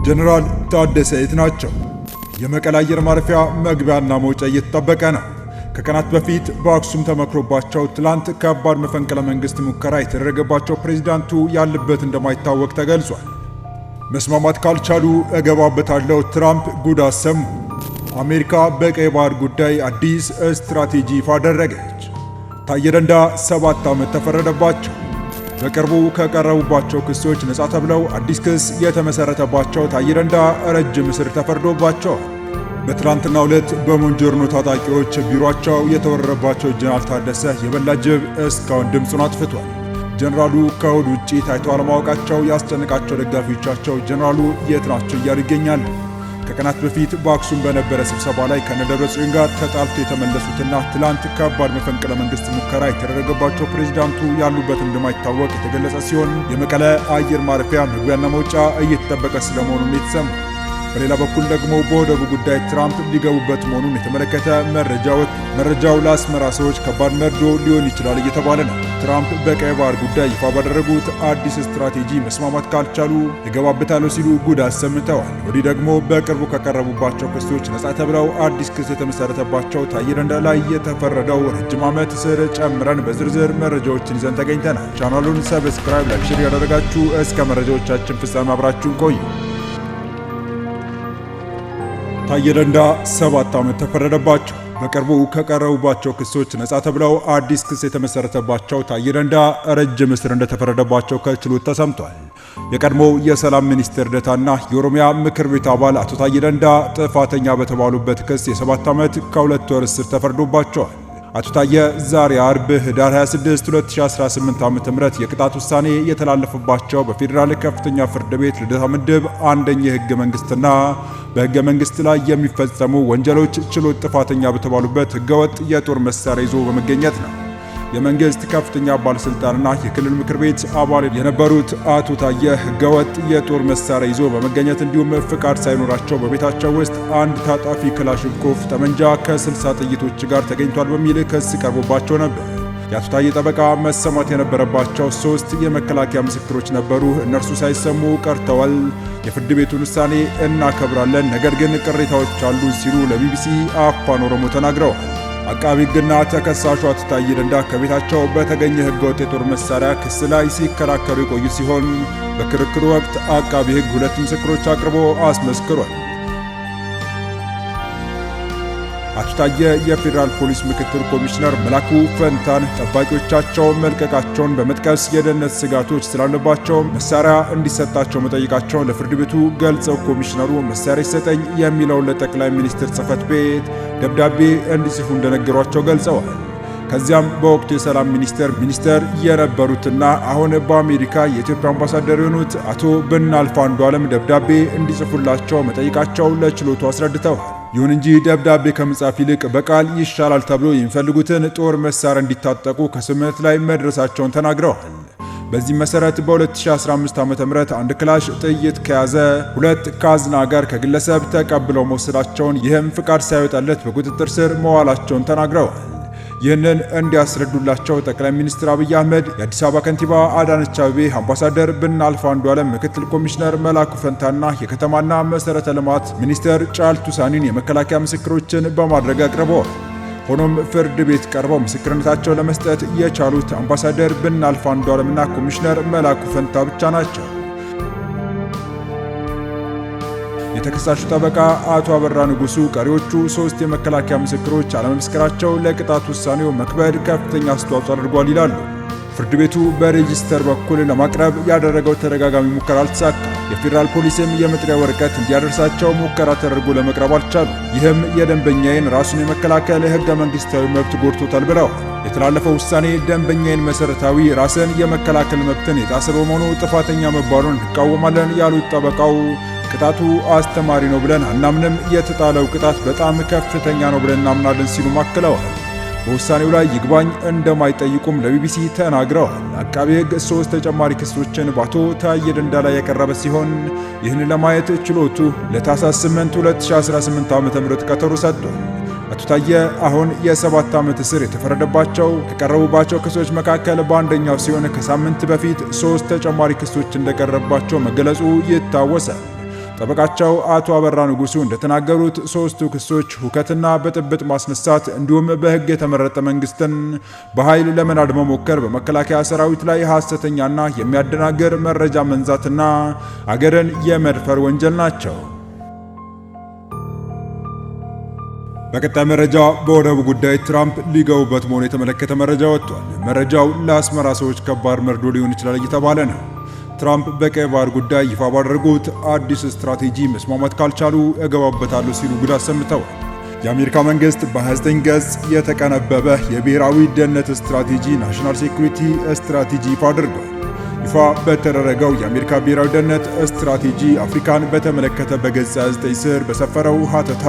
ጀነራል ታደሰ የት ናቸው? የመቀለ አየር ማረፊያ መግቢያና መውጫ እየተጠበቀ ነው። ከቀናት በፊት በአክሱም ተመክሮባቸው ትላንት ከባድ መፈንቅለ መንግስት ሙከራ የተደረገባቸው ፕሬዝዳንቱ ያሉበት እንደማይታወቅ ተገልጿል። መስማማት ካልቻሉ እገባበታለሁ ትራምፕ ጉድ አሰሙ። አሜሪካ በቀይ ባህር ጉዳይ አዲስ ስትራቴጂ ይፋ አደረገች። ታዬ ደንደአ 7 ዓመት ተፈረደባቸው። በቅርቡ ከቀረቡባቸው ክሶች ነጻ ተብለው አዲስ ክስ የተመሰረተባቸው ታዬ ደንደአ ረጅም እስር ተፈርዶባቸዋል። በትላንትናው ዕለት በሞንጆርኖ ታጣቂዎች ቢሮአቸው የተወረረባቸው ጀነራል ታደሰ የበላ ጅብ እስካሁን ድምፁን አጥፍቷል። ጀነራሉ ከእሁድ ውጪ ታይተው አለማወቃቸው ያስጨነቃቸው ደጋፊዎቻቸው ጀነራሉ የት ናቸው እያሉ ይገኛሉ። ከቀናት በፊት በአክሱም በነበረ ስብሰባ ላይ ከነደብረጽዮን ጋር ተጣልቶ የተመለሱትና ትላንት ከባድ መፈንቅለ መንግስት ሙከራ የተደረገባቸው ፕሬዝዳንቱ ያሉበት እንደማይታወቅ የተገለጸ ሲሆን የመቀለ አየር ማረፊያ መግቢያና መውጫ እየተጠበቀ ስለመሆኑም የተሰማ። በሌላ በኩል ደግሞ በወደቡ ጉዳይ ትራምፕ ሊገቡበት መሆኑን የተመለከተ መረጃ ወጥቷል። መረጃው ለአስመራ ሰዎች ከባድ መርዶ ሊሆን ይችላል እየተባለ ነው። ትራምፕ በቀይ ባህር ጉዳይ ይፋ ባደረጉት አዲስ ስትራቴጂ መስማማት ካልቻሉ እገባበታለሁ ሲሉ ጉድ አሰምተዋል። ወዲህ ደግሞ በቅርቡ ከቀረቡባቸው ክሶች ነጻ ተብለው አዲስ ክስ የተመሰረተባቸው ታዬ ደንደአ ላይ የተፈረደው ረጅም ዓመት እስር ጨምረን በዝርዝር መረጃዎችን ይዘን ተገኝተናል። ቻናሉን subscribe፣ like፣ share ያደረጋችሁ እስከ መረጃዎቻችን ፍጻሜ አብራችሁን ቆዩ። ታዬ ደንደአ 7 ዓመት ተፈረደባቸው። በቅርቡ ከቀረቡባቸው ክሶች ነጻ ተብለው አዲስ ክስ የተመሰረተባቸው ታዬ ደንደአ ረጅም እስር እንደተፈረደባቸው ከችሎት ተሰምቷል። የቀድሞው የሰላም ሚኒስትር ዴኤታና የኦሮሚያ ምክር ቤት አባል አቶ ታዬ ደንደአ ጥፋተኛ በተባሉበት ክስ የ7 ዓመት ከ2 ወር እስር ተፈርዶባቸዋል። አቶ ታዬ ዛሬ አርብ ህዳር 26 2018 ዓ.ም የቅጣት ውሳኔ የተላለፈባቸው በፌዴራል ከፍተኛ ፍርድ ቤት ልደታ ምድብ አንደኛ የህገ መንግስትና በህገ መንግስት ላይ የሚፈጸሙ ወንጀሎች ችሎት ጥፋተኛ በተባሉበት ህገወጥ የጦር መሳሪያ ይዞ በመገኘት ነው። የመንግስት ከፍተኛ ባለስልጣንና የክልል ምክር ቤት አባል የነበሩት አቶ ታዬ ህገወጥ የጦር መሳሪያ ይዞ በመገኘት እንዲሁም ፍቃድ ሳይኖራቸው በቤታቸው ውስጥ አንድ ታጣፊ ክላሽንኮቭ ጠመንጃ ከ60 ጥይቶች ጋር ተገኝቷል በሚል ክስ ቀርቦባቸው ነበር። የአቶ ታዬ ጠበቃ መሰማት የነበረባቸው 3 የመከላከያ ምስክሮች ነበሩ። እነርሱ ሳይሰሙ ቀርተዋል። የፍርድ ቤቱን ውሳኔ እናከብራለን፣ ነገር ግን ቅሬታዎች አሉ ሲሉ ለቢቢሲ አፋን ኦሮሞ ተናግረዋል። አቃቢ ሕግና ተከሳሹ አቶ ታዬ ደንደአ ከቤታቸው በተገኘ ህገወጥ የጦር መሳሪያ ክስ ላይ ሲከራከሩ የቆዩ ሲሆን በክርክሩ ወቅት አቃቢ ሕግ 2 ምስክሮች አቅርቦ አስመስክሯል። አቶ ታዬ የፌዴራል ፖሊስ ምክትል ኮሚሽነር መላኩ ፈንታን ጠባቂዎቻቸው መልቀቃቸውን በመጥቀስ የደህንነት ስጋቶች ስላለባቸው መሳሪያ እንዲሰጣቸው መጠየቃቸውን ለፍርድ ቤቱ ገልጸው ኮሚሽነሩ መሳሪያ ይሰጠኝ የሚለውን ለጠቅላይ ሚኒስትር ጽሕፈት ቤት ደብዳቤ እንዲጽፉ እንደነገሯቸው ገልጸዋል። ከዚያም በወቅቱ የሰላም ሚኒስተር የነበሩትና አሁን በአሜሪካ የኢትዮጵያ አምባሳደር የሆኑት አቶ ብናልፍ አንዱዓለም ደብዳቤ እንዲጽፉላቸው መጠየቃቸው ለችሎቱ አስረድተዋል። ይሁን እንጂ ደብዳቤ ከመጻፍ ይልቅ በቃል ይሻላል ተብሎ የሚፈልጉትን ጦር መሳሪያ እንዲታጠቁ ከስምምነት ላይ መድረሳቸውን ተናግረዋል። በዚህ መሰረት በ2015 ዓ.ም አንድ ክላሽ ጥይት ከያዘ 2 ካዝና ጋር ከግለሰብ ተቀብለው መውሰዳቸውን ይህም ፍቃድ ሳይወጣለት በቁጥጥር ስር መዋላቸውን ተናግረዋል። ይህንን እንዲያስረዱላቸው ጠቅላይ ሚኒስትር አብይ አህመድ፣ የአዲስ አበባ ከንቲባ አዳነች አቤቤ፣ አምባሳደር ብናልፍ አንዱዓለም፣ ምክትል ኮሚሽነር መላኩ ፈንታና የከተማና መሰረተ ልማት ሚኒስትር ጫልቱ ሳኒን የመከላከያ ምስክሮችን በማድረግ አቅርበዋል። ሆኖም ፍርድ ቤት ቀርበው ምስክርነታቸውን ለመስጠት የቻሉት አምባሳደር ብናልፍ አንዱዓለምና ኮሚሽነር መላኩ ፈንታ ብቻ ናቸው። የተከሳሹ ጠበቃ አቶ አበራ ንጉሱ ቀሪዎቹ 3 የመከላከያ ምስክሮች አለመመስከራቸው ለቅጣት ውሳኔው መክበድ ከፍተኛ አስተዋጽኦ አድርጓል ይላሉ። ፍርድ ቤቱ በሬጂስተር በኩል ለማቅረብ ያደረገው ተደጋጋሚ ሙከራ አልተሳካም። የፌዴራል ፖሊስም የመጥሪያ ወረቀት እንዲያደርሳቸው ሙከራ ተደርጎ ለመቅረብ አልቻሉ። ይህም የደንበኛዬን ራሱን የመከላከል ህገ መንግስታዊ መብት ጎድቶታል ብለዋል። የተላለፈው ውሳኔ ደንበኛዬን መሰረታዊ ራስን የመከላከል መብትን የጣሰ በመሆኑ ጥፋተኛ መባሉን እንቃወማለን ያሉት ጠበቃው ቅጣቱ አስተማሪ ነው ብለን አናምንም፣ የተጣለው ቅጣት በጣም ከፍተኛ ነው ብለን እናምናለን ሲሉ አክለዋል። በውሳኔው ላይ ይግባኝ እንደማይጠይቁም ለቢቢሲ ተናግረዋል። አቃቤ ሕግ 3 ተጨማሪ ክሶችን በአቶ ታዬ ደንደአ ላይ ያቀረበ ሲሆን ይህን ለማየት ችሎቱ ለታህሳስ 8 2018 ዓ.ም ቀጠሮ ሰጥቷል። አቶ ታዬ አሁን የ7 ዓመት እስር የተፈረደባቸው ከቀረቡባቸው ክሶች መካከል በአንደኛው ሲሆን ከሳምንት በፊት 3 ተጨማሪ ክሶች እንደቀረባቸው መገለጹ ይታወሳል። ጠበቃቸው አቶ አበራ ንጉሱ እንደተናገሩት 3ቱ ክሶች ሁከትና ብጥብጥ ማስነሳት እንዲሁም በሕግ የተመረጠ መንግስትን በኃይል ለመናድ መሞከር፣ በመከላከያ ሰራዊት ላይ ሐሰተኛና የሚያደናግር መረጃ መንዛትና አገርን የመድፈር ወንጀል ናቸው። በቀጣይ መረጃ በወደቡ ጉዳይ ትራምፕ ሊገቡበት መሆኑ የተመለከተ መረጃ ወጥቷል። መረጃው ለአስመራ ሰዎች ከባድ መርዶ ሊሆን ይችላል እየተባለ ነው። ትራምፕ በቀይ ባህር ጉዳይ ይፋ ባደረጉት አዲስ ስትራቴጂ መስማማት ካልቻሉ እገባበታለሁ ሲሉ ጉድ አሰምተዋል። የአሜሪካ መንግስት በ29 ገጽ የተቀነበበ የብሔራዊ ደህንነት ስትራቴጂ National Security Strategy ይፋ አድርጓል። ይፋ በተደረገው የአሜሪካ ብሔራዊ ደህንነት ስትራቴጂ አፍሪካን በተመለከተ በገጽ 29 ስር በሰፈረው ሀተታ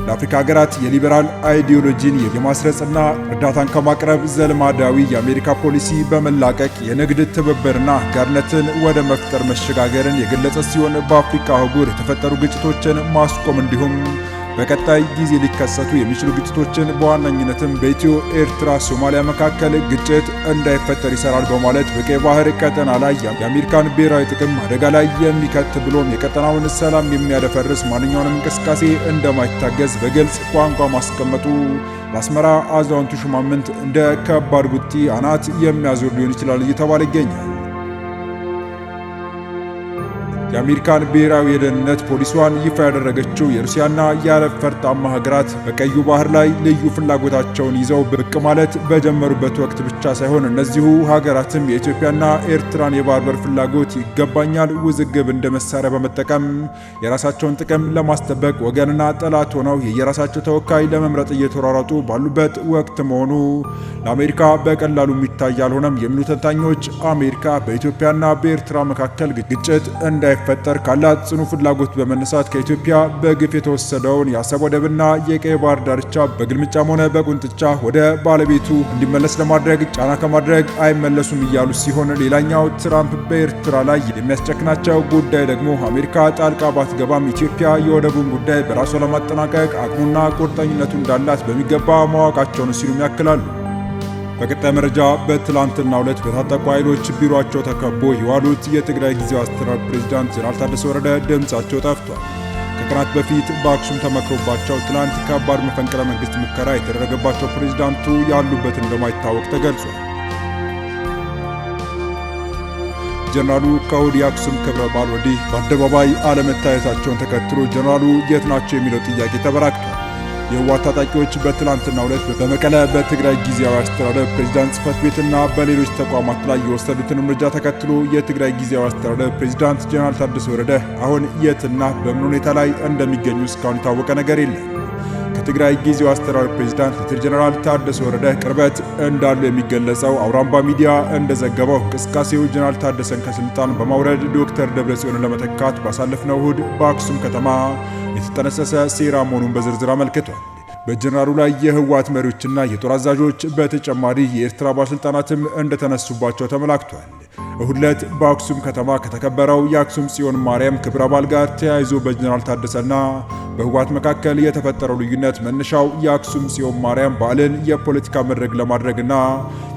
ለአፍሪካ ሀገራት የሊበራል አይዲዮሎጂን የማስረጽና እርዳታን ከማቅረብ ዘልማዳዊ የአሜሪካ ፖሊሲ በመላቀቅ የንግድ ትብብርና አጋርነትን ወደ መፍጠር መሸጋገርን የገለጸ ሲሆን በአፍሪካ አህጉር የተፈጠሩ ግጭቶችን ማስቆም እንዲሁም በቀጣይ ጊዜ ሊከሰቱ የሚችሉ ግጭቶችን በዋነኝነትም በኢትዮ ኤርትራ፣ ሶማሊያ መካከል ግጭት እንዳይፈጠር ይሰራል በማለት በቀይ ባህር ቀጠና ላይ የአሜሪካን ብሔራዊ ጥቅም አደጋ ላይ የሚከት ብሎም የቀጠናውን ሰላም የሚያደፈርስ ማንኛውንም እንቅስቃሴ እንደማይታገዝ በግልጽ ቋንቋ ማስቀመጡ ለአስመራ አዛውንቱ ሹማምንት እንደ ከባድ ቡጢ አናት የሚያዞር ሊሆን ይችላል እየተባለ ይገኛል። የአሜሪካን ብሔራዊ የደህንነት ፖሊሲዋን ይፋ ያደረገችው የሩሲያና የአረብ ፈርጣማ ሀገራት በቀዩ ባህር ላይ ልዩ ፍላጎታቸውን ይዘው ብቅ ማለት በጀመሩበት ወቅት ብቻ ሳይሆን እነዚሁ ሀገራትም የኢትዮጵያና ኤርትራን የባህር በር ፍላጎት ይገባኛል ውዝግብ እንደ መሳሪያ በመጠቀም የራሳቸውን ጥቅም ለማስጠበቅ ወገንና ጠላት ሆነው የየራሳቸው ተወካይ ለመምረጥ እየተሯሯጡ ባሉበት ወቅት መሆኑ ለአሜሪካ በቀላሉ የሚታይ አልሆነም የሚሉ ተንታኞች አሜሪካ በኢትዮጵያና በኤርትራ መካከል ግጭት እንዳይፈጠር ካላት ጽኑ ፍላጎት በመነሳት ከኢትዮጵያ በግፍ የተወሰደውን የአሰብ ወደብና የቀይ ባህር ዳርቻ በግልምጫም ሆነ በቁንጥጫ ወደ ባለቤቱ እንዲመለስ ለማድረግ ጫና ከማድረግ አይመለሱም እያሉ ሲሆን፣ ሌላኛው ትራምፕ በኤርትራ ላይ የሚያስጨክናቸው ጉዳይ ደግሞ አሜሪካ ጣልቃ ባትገባም ኢትዮጵያ የወደቡን ጉዳይ በራሷ ለማጠናቀቅ አቅሙና ቁርጠኝነቱ እንዳላት በሚገባ ማወቃቸውን ሲሉም ያክላሉ። በቀጣይ መረጃ በትላንትናው ዕለት በታጠቁ ኃይሎች ቢሮአቸው ተከቦ የዋሉት የትግራይ ጊዜያዊ አስተዳደር ፕሬዝዳንት ጀነራል ታደሰ ወረደ ድምጻቸው ጠፍቷል። ከቀናት በፊት በአክሱም ተመክሮባቸው ትላንት ከባድ መፈንቅለ መንግስት ሙከራ የተደረገባቸው ፕሬዝዳንቱ ያሉበት እንደማይታወቅ ተገልጿል። ጀነራሉ ከእሁድ የአክሱም ክብረ በዓል ወዲህ በአደባባይ አለመታየታቸውን ተከትሎ ጀነራሉ የት ናቸው የሚለው ጥያቄ ተበራክቷል። የህወሓት ታጣቂዎች በትላንትናው ዕለት በመቀለ በትግራይ ጊዜያዊ አስተዳደር ፕሬዝዳንት ጽሕፈት ቤትና በሌሎች ተቋማት ላይ የወሰዱትን እርምጃ ተከትሎ የትግራይ ጊዜያዊ አስተዳደር ፕሬዝዳንት ጀነራል ታደሰ ወረደ አሁን የትና በምን ሁኔታ ላይ እንደሚገኙ እስካሁን የታወቀ ነገር የለም። ከትግራይ ጊዜያዊ አስተዳደር ፕሬዝዳንት ሌተናል ጀነራል ታደሰ ወረደ ቅርበት እንዳሉ የሚገለጸው አውራምባ ሚዲያ እንደዘገበው እንቅስቃሴው ጀነራል ታደሰን ከስልጣን በማውረድ ዶክተር ደብረጽዮንን ለመተካት ባሳለፍነው እሁድ በአክሱም ከተማ የተጠነሰሰ ሴራ መሆኑን በዝርዝር አመልክቷል። በጀነራሉ ላይ የህወሓት መሪዎችና የጦር አዛዦች በተጨማሪ የኤርትራ ባለስልጣናትም እንደተነሱባቸው ተመላክቷል። እሁድ ዕለት በአክሱም ከተማ ከተከበረው የአክሱም ጽዮን ማርያም ክብረ በዓል ጋር ተያይዞ በጀነራል ታደሰና በህወሓት መካከል የተፈጠረው ልዩነት መነሻው የአክሱም ጽዮን ማርያም በዓልን የፖለቲካ መድረክ ለማድረግና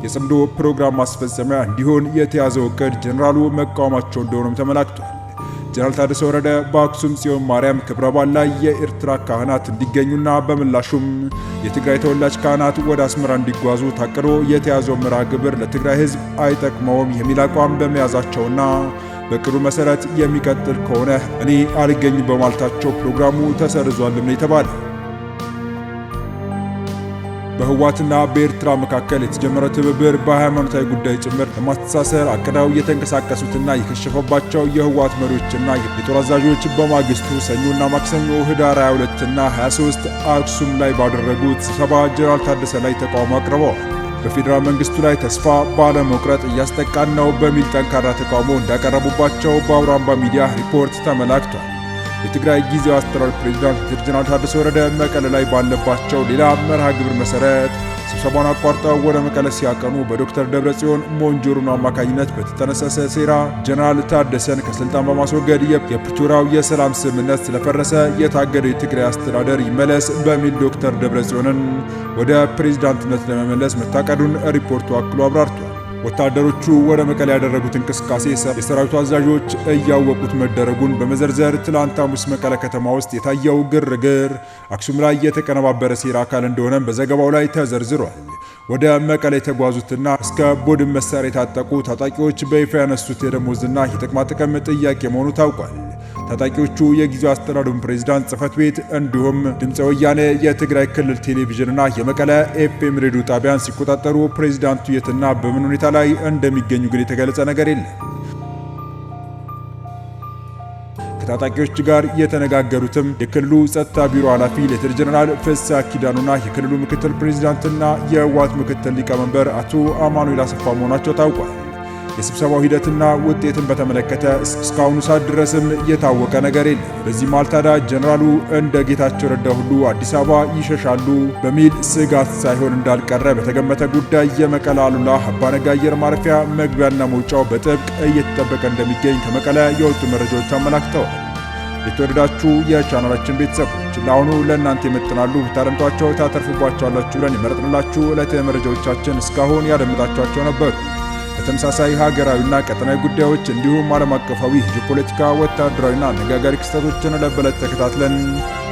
የጽምዶ ፕሮግራም ማስፈጸሚያ እንዲሆን የተያዘው እቅድ ጀነራሉ መቃወማቸው እንደሆነም ተመላክቷል። ጀነራል ታደሰ ወረደ በአክሱም ጽዮን ማርያም ክብረ በዓል ላይ የኤርትራ ካህናት እንዲገኙና በምላሹም የትግራይ ተወላጅ ካህናት ወደ አስመራ እንዲጓዙ ታቅዶ የተያዘው መርሃ ግብር ለትግራይ ሕዝብ አይጠቅመውም የሚል አቋም በመያዛቸውና በእቅዱ መሰረት የሚቀጥል ከሆነ እኔ አልገኝም በማለታቸው ፕሮግራሙ ተሰርዟልም ነው የተባለ። በህወሓትና በኤርትራ መካከል የተጀመረው ትብብር በሃይማኖታዊ ጉዳይ ጭምር ለማስተሳሰር አቅደው የተንቀሳቀሱትና የከሸፈባቸው የህወሓት መሪዎችና የጦር አዛዦች በማግስቱ ሰኞና ማክሰኞ ህዳር 22ና 23 አክሱም ላይ ባደረጉት ስብሰባ ጀነራል ታደሰ ላይ ተቃውሞ አቅርበዋል። በፌዴራል መንግስቱ ላይ ተስፋ ባለመቁረጥ እያስጠቃን ነው በሚል ጠንካራ ተቃውሞ እንዳቀረቡባቸው በአውራምባ ሚዲያ ሪፖርት ተመላክቷል። የትግራይ ጊዜያዊ አስተዳደር ፕሬዝዳንት ጀነራል ታደሰ ወረደ መቀለ ላይ ባለባቸው ሌላ መርሃ ግብር መሰረት ስብሰባውን አቋርጠው ወደ መቀለ ሲያቀኑ በዶክተር ደብረጽዮን ሞንጆሪኖ አማካኝነት በተጠነሰሰ ሴራ ጀነራል ታደሰን ከስልጣን በማስወገድ የፕሪቶሪያው የሰላም ስምምነት ስለፈረሰ የታገደው የትግራይ አስተዳደር ይመለስ በሚል ዶክተር ደብረጽዮንን ወደ ፕሬዝዳንትነት ለመመለስ መታቀዱን ሪፖርቱ አክሎ አብራርቷል። ወታደሮቹ ወደ መቀሌ ያደረጉት እንቅስቃሴ የሰራዊቱ አዛዦች እያወቁት መደረጉን በመዘርዘር ትላንት ሐሙስ መቀለ ከተማ ውስጥ የታየው ግርግር አክሱም ላይ የተቀነባበረ ሴራ አካል እንደሆነ በዘገባው ላይ ተዘርዝሯል። ወደ መቀለ የተጓዙትና እስከ ቡድን መሳሪያ የታጠቁ ታጣቂዎች በይፋ ያነሱት የደሞዝና የጥቅማ ጥቅም ጥያቄ መሆኑ ታውቋል። ታጣቂዎቹ የጊዜያዊ አስተዳደሩን ፕሬዝዳንት ጽሕፈት ቤት እንዲሁም ድምፀ ወያኔ የትግራይ ክልል ቴሌቪዥንና የመቀለ ኤፍኤም ሬዲዮ ጣቢያን ሲቆጣጠሩ ፕሬዝዳንቱ የትና በምን ሁኔታ ላይ እንደሚገኙ ግን የተገለጸ ነገር የለም። ከታጣቂዎች ጋር የተነጋገሩትም የክልሉ ጸጥታ ቢሮ ኃላፊ ሌተናል ጀነራል ፍስሐ ኪዳኑና የክልሉ ምክትል ፕሬዝዳንትና የህወሓት ምክትል ሊቀመንበር አቶ አማኑኤል አሰፋ መሆናቸው ታውቋል። የስብሰባው ሂደትና ውጤትን በተመለከተ እስካሁኑ ሰዓት ድረስም የታወቀ ነገር የለም። በዚህ መሃል ታዲያ ጀነራሉ እንደ ጌታቸው ረዳ ሁሉ አዲስ አበባ ይሸሻሉ በሚል ስጋት ሳይሆን እንዳልቀረ በተገመተ ጉዳይ የመቀለ አሉላ አባነጋ አየር ማረፊያ መግቢያና መውጫው በጥብቅ እየተጠበቀ እንደሚገኝ ከመቀለ የወጡ መረጃዎች አመላክተዋል። የተወደዳችሁ የቻናላችን ቤተሰቦች ለአሁኑ ለእናንተ ይመጥናሉ ብታደምጧቸው ታተርፉባቸዋላችሁ ብለን የመረጥንላችሁ ዕለታዊ መረጃዎቻችን እስካሁን ያደምጣችኋቸው ነበሩ። በተመሳሳይ ሀገራዊና ቀጠናዊ ጉዳዮች እንዲሁም ዓለም አቀፋዊ ጂኦፖለቲካ፣ ወታደራዊና አነጋጋሪ ክስተቶችን ዕለት በዕለት ተከታትለን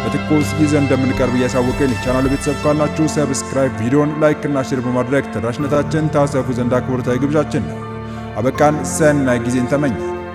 በትኩስ ይዘን እንደምንቀርብ እያሳወቅን የቻናሉ ቤተሰብ ካልናችሁ subscribe፣ ቪዲዮን like እና share በማድረግ ተደራሽነታችን ታሰፉ ዘንድ አክብሮታዊ ግብዣችን ነው። አበቃን። ሰናይ ጊዜን ተመኘን።